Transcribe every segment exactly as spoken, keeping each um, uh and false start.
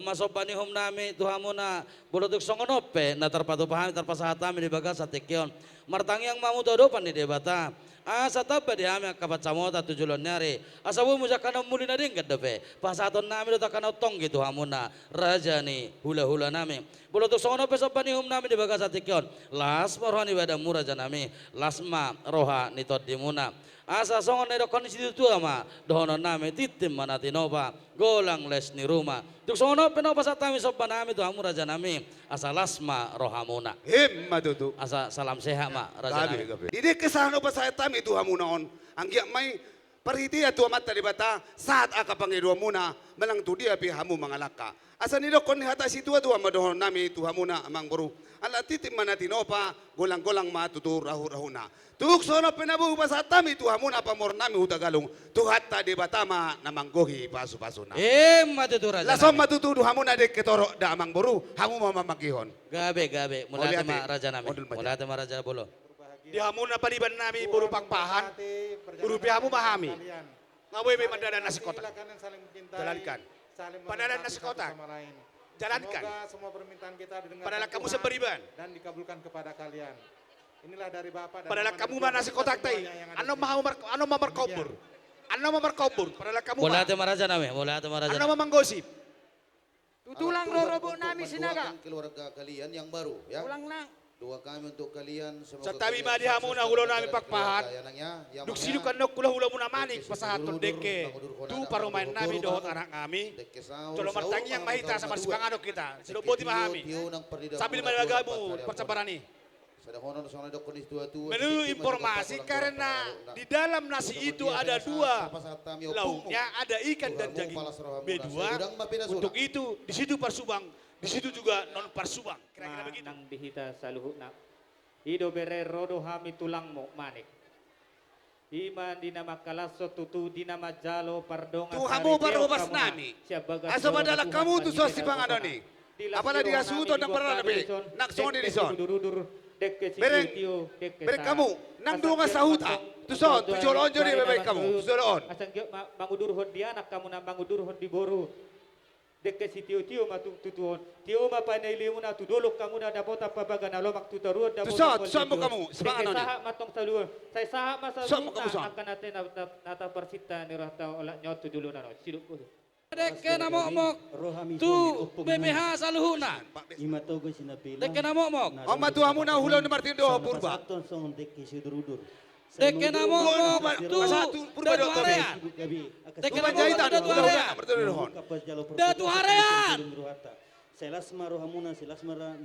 Ma somba ni uhum nami tu hamuna, molo tung songon on pe na tarpatupa hami, tarpasahat hami di bagasan tingki on, martangiang ma hamu tu adopan ni Debata, asa tamba di hami angka pansamotan tu joloan ni ari, asa boi muse angka na umuli na denggan dope pasahaton nami dohot angka na umtonggi tu hamuna, raja ni hulahula nami. Molo tung songon on pe somba ni uhum nami di bagasan tingki on, las ma roha ni badanmu raja nami, las ma roha ni tondimuna. Asa songon na nidokkon ni situatua ma dohonon nami, tintin ma na tinopa, golang les ni ruma. Tung songon on pe na hupasahat hami somba nami tu hamu raja nami, asa las ma rohamuna. Emma tutu. Asa salam sehat ma raja nami. Gabe, gabe. Di dengke sahat na hupasahat hami tu hamuna on, anggiat ma i parhitean tu Amanta Debata, sahat angka pangidoanmuna, manang tu dia pe hamu mangalangka. Asa nidokkon ni hata situatua ma dohonon nami tu hamuna amangboru, ala tintin ma na tinopa, golang-golang ma tutu rahu-rahuna. Tung songon on pe na boi hupasahat hami tu hamuna pamoruon nami Hutagalung, Tuhanta Debata ma na manggohi pasu-pasuna. Emma tutu raja nami. Laos on ma tutu tu hamuna dengke torop da amangboru, hamu ma mamanggihon. Gabe, gabe. Mauliate ma raja nami. Mauliate ma raja bolon. Di hamuna pariban nami boru Pakpahan, urupi hamu ma hami. Nga boi be mandada na singkotak. Jalankan. Pandada na singkotak. Jalankan. Pandada hamu sian pariban. Pandada hamu ma na singkotak ta i. Annon ma hamu mar-, annon ma markombor. Annon ma markombor. Pandada hamu ma. Mauliate ma raja nami, mauliate ma raja nami. Annon ma manggosip. Tu tulang rorobot nami Sinaga. Keluarga kalian yang baru, ya. Tulang nang. Doa kami untuk kalian, semoga kalian sukses dalam segala perkara, ya, Nang, ya. Santabi ma di hamuna hulahula nami Pakpahan. Dung sidung annon hulahulamuna Manik pasahathon dengke tu parumaen nami dohot anak nami. Jolo martangiang ma hita asa marsipanganon hita. Sidok boti ma hami. Sambil ma di bagamu parsabaran i. Menurut informasi, karena di dalam nasi itu ada dua lauknya, ada ikan dan daging bedua. Untuk itu, di situ parsubang, di situ juga non parsubang. Kira-kira begitu. Nang di hita saluhutna. I do bere, ro do hami tulangmu Manik. I ma di na mangkalashon tutu di na manjalo pardongan. Tu hamu parhobas nami. Asa madalan hamu tu son sipanganon i. Apala di hasuhuton ndang pernah dope nang songon i dison. Bereng, bereng hamu nang dongan sahuta. Tu son, tu jolo on jo dibaen hamu tu jolo on. Asa anggiat ma-, mangudurhon di anak hamu na mangudurhon di boru. Dengke sitiotio ma tu, tu tutuhon. Tio ma panailimuna tu dolok hamuna dapotan pabaga na lomak tu toruan dapotan. Tu son, tu son ma hamu sipanganon i. Dengke sahat ma antong saluhutna. Sai sahat ma saluhutna angka na te-, na, na, na taparsinta ni rohanta olat ni on tu joloan on. Sidok boti. Dengke na mokmok tu B P H saluhutna. Dengke na mokmok. On ma tu hamuna hulahula ni Martin dohot Purba. Dengke na mokmok tu Datu Harean. Dengke na mokmok tu Datu Harean. Datu Harean.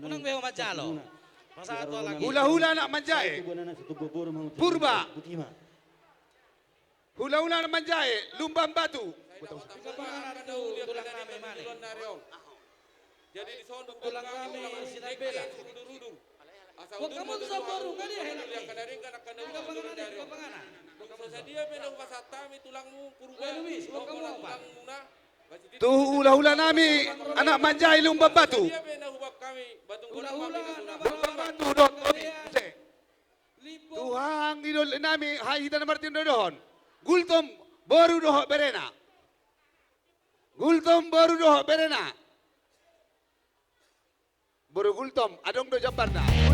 Unang be ho manjalo. Hulahula anak manjae. Purba. Hulahula na manjae Lumban Batu. Jadi di son tulang nami Sinambela. Buat hamu tu son boru, nga dia hela. Sadia pe na hupasahat hami tulangmu Purba. Tu hulahula nami anak manjae Lumban Batu. Lumban Batu dohot Limbo. Tu hahang ni doli nami, hai hita na martinodohon. Gultom boru dohot berena. Gultom boru dohot berena. Boru Gultom, adong do jambarna.